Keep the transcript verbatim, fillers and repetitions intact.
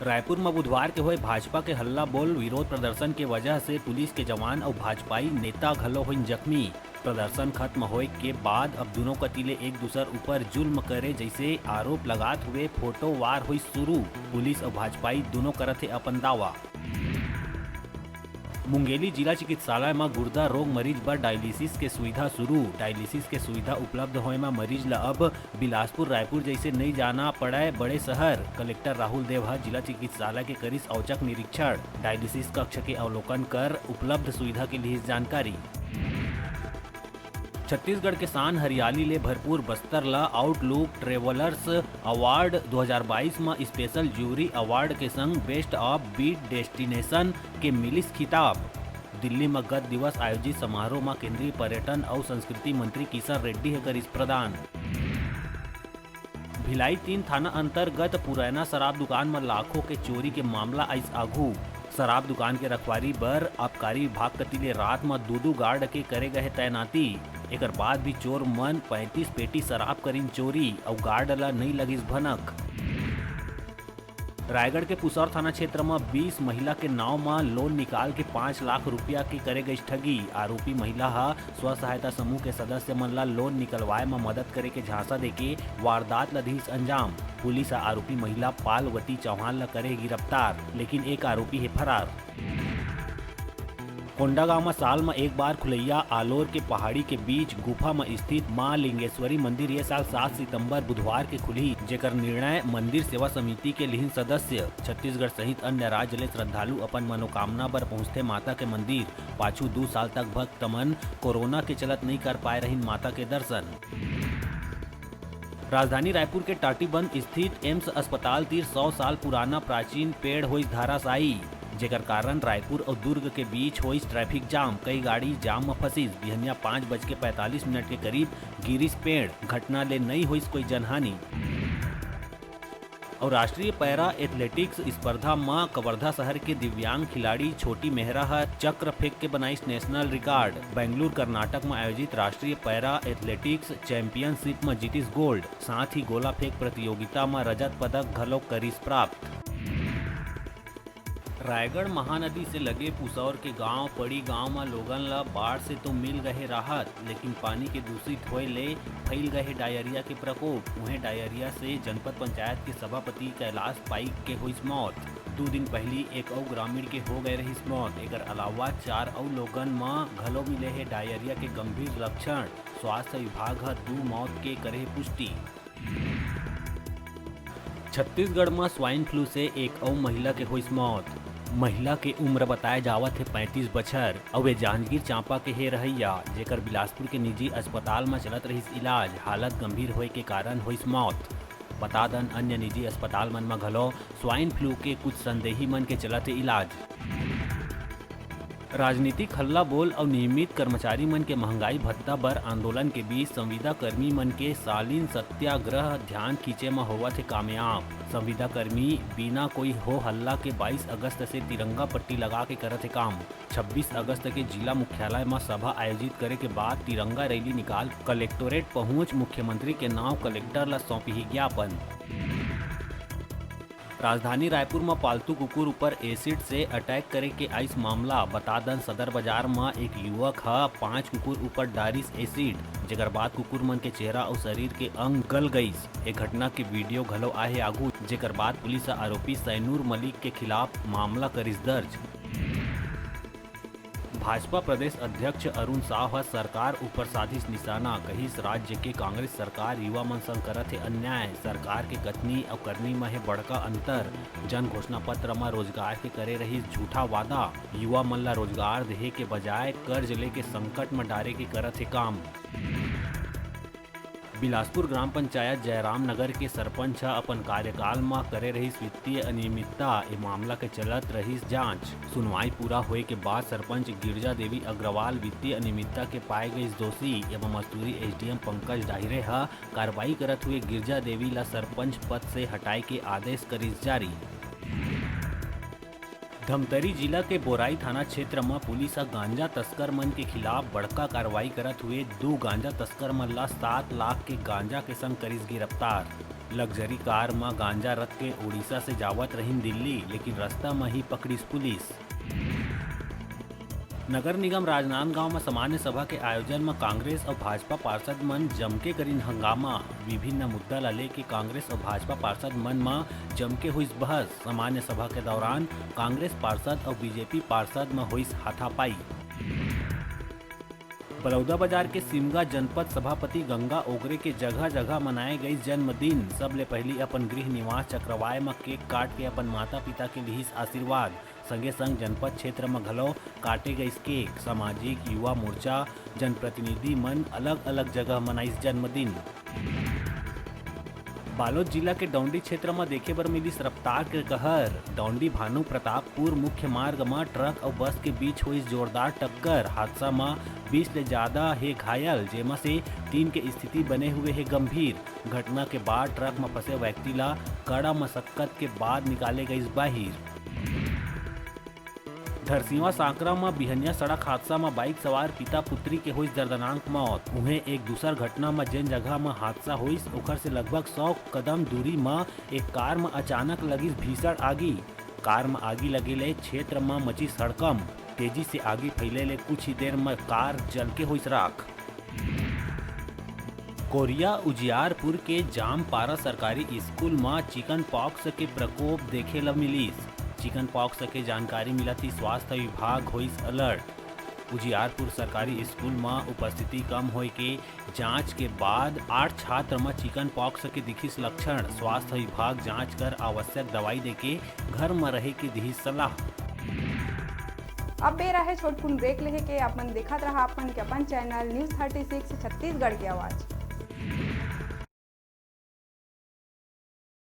रायपुर म बुधवार के होए भाजपा के हल्ला बोल विरोध प्रदर्शन के वजह से पुलिस के जवान अउ भाजपाई नेता घलो होइन जख्मी। प्रदर्शन खत्म होए के बाद अब दुनों कति ले एक दूसर ऊपर जुल्म करे जैसे आरोप लगात हुए फोटो वार होई शुरू। पुलिस अउ भाजपाई दुनों करत हे अपन दावा। मुंगेली जिला चिकित्सालय म गुर्दा रोग मरीज बर डायलिसिस के सुविधा शुरू। डायलिसिस के सुविधा उपलब्ध होए म मरीज ल अब बिलासपुर, रायपुर जैसे नइ जाना पड़य बड़े शहर। कलेक्टर राहुल देव ह जिला चिकित्सालय के करिस औचक निरीक्षण। डायलिसिस कक्ष के अवलोकन कर उपलब्ध सुविधा के लिहिस जानकारी। छत्तीसगढ़ के शान हरियाली ले भरपूर बस्तर ल आउटलुक ट्रेवलर्स अवार्ड दो हज़ार बाईस म स्पेशल जूरी अवार्ड के संग बेस्ट ऑफ बीट डेस्टिनेशन के मिलिस खिताब। दिल्ली म गत दिवस आयोजित समारोह म केंद्रीय पर्यटन अउ संस्कृति मंत्री किशन रेड्डी ह करिस प्रदान। भिलाई तीन थाना अंतर्गत पुरैना शराब दुकान म लाखों के चोरी के मामला आइस आघू। शराब दुकान के रखवारी बर आबकारी विभाग कति ले रात म दू-दू गार्ड के करे गए तैनाती। एकर बाद भी चोर मन पैंतीस पेटी शराब करिन चोरी अउ गार्ड ल नइ लगिस भनक। रायगढ़ के पुसौर थाना क्षेत्र म बीस महिला के नाव म लोन निकाल के पाँच लाख रुपया के करे गइस ठगी। आरोपी महिला ह स्व सहायता समूह के सदस्य मन ल लोन निकलवाए म मदद करे के झांसा देके वारदात ल दिस अंजाम। पुलिस ह आरोपी महिला पालवती चौहान ल करे गिरफ्तार, लेकिन एक आरोपी हे फरार। कोंडागांव म साल म एक बार खुलैया आलोर के पहाड़ी के बीच गुफा म स्थित मां लिंगेश्वरी मंदिर ये साल सात सितंबर बुधवार के खुलही, जेकर निर्णय मंदिर सेवा समिति के लिहिन सदस्य। छत्तीसगढ़ सहित अन्य राज्य ले श्रद्धालु अपन मनोकामना बर पहुंचथे माता के मंदिर। पाछू दू साल तक भक्त मन कोरोना के चलत नइ कर पाए रहिन माता के दर्शन। राजधानी रायपुर के टाटीबंध स्थित एम्स अस्पताल तीर सौ साल पुराना प्राचीन पेड़ होइस धराशायी, जेकर कारण रायपुर अउ दुर्ग के बीच होइस ट्रैफिक जाम। कई गाड़ी जाम म फंसिस। बिहनिया पाँच बज के पैंतालीस मिनट के करीब गिरिस पेड़। घटना ले नइ होइस कोई जनहानि। अउ राष्ट्रीय पैरा एथलेटिक्स स्पर्धा म कवर्धा शहर के दिव्यांग खिलाड़ी छोटी मेहरा ह चक्र फेंक के बनाइस नेशनल रिकॉर्ड। बेंगलुरु, कर्नाटक म आयोजित राष्ट्रीय पैरा एथलेटिक्स चैंपियनशिप म जीतिस गोल्ड। साथ ही गोला फेंक प्रतियोगिता म रजत पदक घलो करिस प्राप्त। रायगढ़ महानदी से लगे पुसौर के गांव पड़ी गांव म लोगन ल बाढ़ से तो मिल गए राहत, लेकिन पानी के दूषित होए ले फैल गए डायरिया के प्रकोप। उहें, डायरिया से जनपद पंचायत के सभापति कैलाश पाइक के होइस मौत। दू दिन पहिली एक अउ ग्रामीण के हो गए रहिस मौत। एकर अलावा चार अउ लोगन म घलो मिले हे डायरिया के गंभीर लक्षण। स्वास्थ्य विभाग ह दू मौत के करे हे पुष्टि। छत्तीसगढ़ म स्वाइन फ्लू से एक अउ महिला के होइस मौत। महिला के उम्र बताए जावत हे पैंतीस बछर अउ वे जांजगीर चांपा के हे रहइया, जेकर बिलासपुर के निजी अस्पताल म चलत रहिस इलाज। हालत गंभीर होए के कारण होइस मौत। बता दन, अन्य निजी अस्पताल मन म घलो स्वाइन फ्लू के कुछ संदेही मन के चलत हे इलाज। राजनीतिक हल्ला बोल अउ नियमित कर्मचारी मन के महंगाई भत्ता बर आंदोलन के बीच संविदा कर्मी मन के शालीन सत्याग्रह ध्यान खींचे म होवत हे कामयाब। संविदा कर्मी बिना कोई हो हल्ला के बाईस अगस्त से तिरंगा पट्टी लगा के करत हे काम। छब्बीस अगस्त के जिला मुख्यालय म सभा आयोजित करे के बाद तिरंगा रैली निकाल कलेक्टोरेट पहुंच मुख्यमंत्री के नांव कलेक्टर ल सौंपही ज्ञापन। राजधानी रायपुर म पालतू कुकुर ऊपर एसिड से अटैक करे के आइस मामला। बता दन, सदर बाजार म एक युवक ह पांच कुकुर ऊपर डारिस एसिड, जेकर बाद कुकुर मन के चेहरा अउ शरीर के अंग गल गइस। ए घटना के वीडियो घलो आहे आगू, जेकर बाद पुलिस ह आरोपी सैनूर मलिक के खिलाफ मामला करिस दर्ज। भाजपा प्रदेश अध्यक्ष अरुण साव ह सरकार ऊपर साधिस निशाना, कहिस राज्य के कांग्रेस सरकार युवा मन संग करत हे अन्याय। सरकार के कथनी अउ करनी म हे बड़का अंतर। जन घोषणा पत्र म रोजगार के करे रहिस झूठा वादा। युवा मन ल रोजगार देहे के बजाय कर्ज लेके संकट म डारे के करत हे काम। बिलासपुर ग्राम पंचायत जयराम नगर के सरपंच ह अपन कार्यकाल म करे रहिस वित्तीय अनियमितता। ए मामला के चलत रहिस जांच। सुनवाई पूरा होए के बाद सरपंच गिरजा देवी अग्रवाल वित्तीय अनियमितता के पाए गइस दोषी। एमा मस्तूरी एसडीएम पंकज डाहिरे ह कार्रवाई करत हुए गिरजा देवी ल सरपंच पद से हटाए के आदेश करिस जारी। धमतरी जिला के बोराई थाना क्षेत्र म पुलिस ह गांजा तस्कर मन के खिलाफ बड़का कार्रवाई करत हुए दू गांजा तस्कर मन ल सात लाख के गांजा के संग करिस गिरफ्तार। लग्जरी कार म गांजा रख के उड़ीसा से जावत रहिन दिल्ली, लेकिन रस्ता म ही पकड़िस पुलिस। नगर निगम राजनांदगांव म सामान्य सभा के आयोजन म कांग्रेस अउ भाजपा पार्षद मन जमके करिन हंगामा। विभिन्न मुद्दा ला लेके कांग्रेस अउ भाजपा पार्षद मन म जमके होइस बहस। सामान्य सभा के दौरान कांग्रेस पार्षद अउ बीजेपी पार्षद म होइस हाथापाई। बलौदाबाजार के सिमगा जनपद सभापति गंगा ओगरे के जगह-जगह मनाए गइस जन्मदिन। सबले पहिली अपन गृह निवास चक्रवाय म केक काट के अपन माता-पिता के लिहिस आशीर्वाद। संगे-संग जनपद क्षेत्र म घलो काटे गइस केक। सामाजिक, युवा मोर्चा, जनप्रतिनिधि मन अलग-अलग जगह मनाइस जन्मदिन। बालोद जिला के डौंडी क्षेत्र म देखे बर मिलिस रफ्तार के कहर। डौंडी भानु प्रतापपुर मुख्य मार्ग म ट्रक अउ बस के बीच होइस जोरदार टक्कर। हादसा म बीस ले जादा हे घायल, जेमा से तीन के स्थिति बने हुए हे गंभीर। घटना के बाद ट्रक म फंसे व्यक्ति ला कड़ा मशक्कत के बाद निकाले गइस बाहिर। धरसीवा सांकरा म बिहनिया सड़क हादसा म बाइक सवार पिता पुत्री के होइस दर्दनाक मौत। उहें, एक दूसर घटना म जेन जगह म हादसा होइस, ओखर से लगभग सौ कदम दूरी म एक कार म अचानक लगिस भीषण आगी। कार म आगी लगे ले क्षेत्र म मचिस हड़कंप। तेजी से आगी फैले ले कुछ ही देर म कार जल के होइस राख। कोरिया उजियारपुर के जामपारा सरकारी स्कूल म चिकन पॉक्स के प्रकोप देखे ल मिलिस। चिकन पॉक्स के जानकारी मिलत ही स्वास्थ्य विभाग होइस अलर्ट। उजियारपुर सरकारी स्कूल म उपस्थिति कम होए के जांच के बाद आठ छात्र म चिकन पॉक्स के दिखिस लक्षण। स्वास्थ्य विभाग जांच कर आवश्यक दवाई देके घर म रहे के दिहिस सलाह। अब बेरा हे छोटकुन ब्रेक लेहे के। अपन देखत रहा अपन के अपन channel news thirty six Chhattisgarh के आवाज़।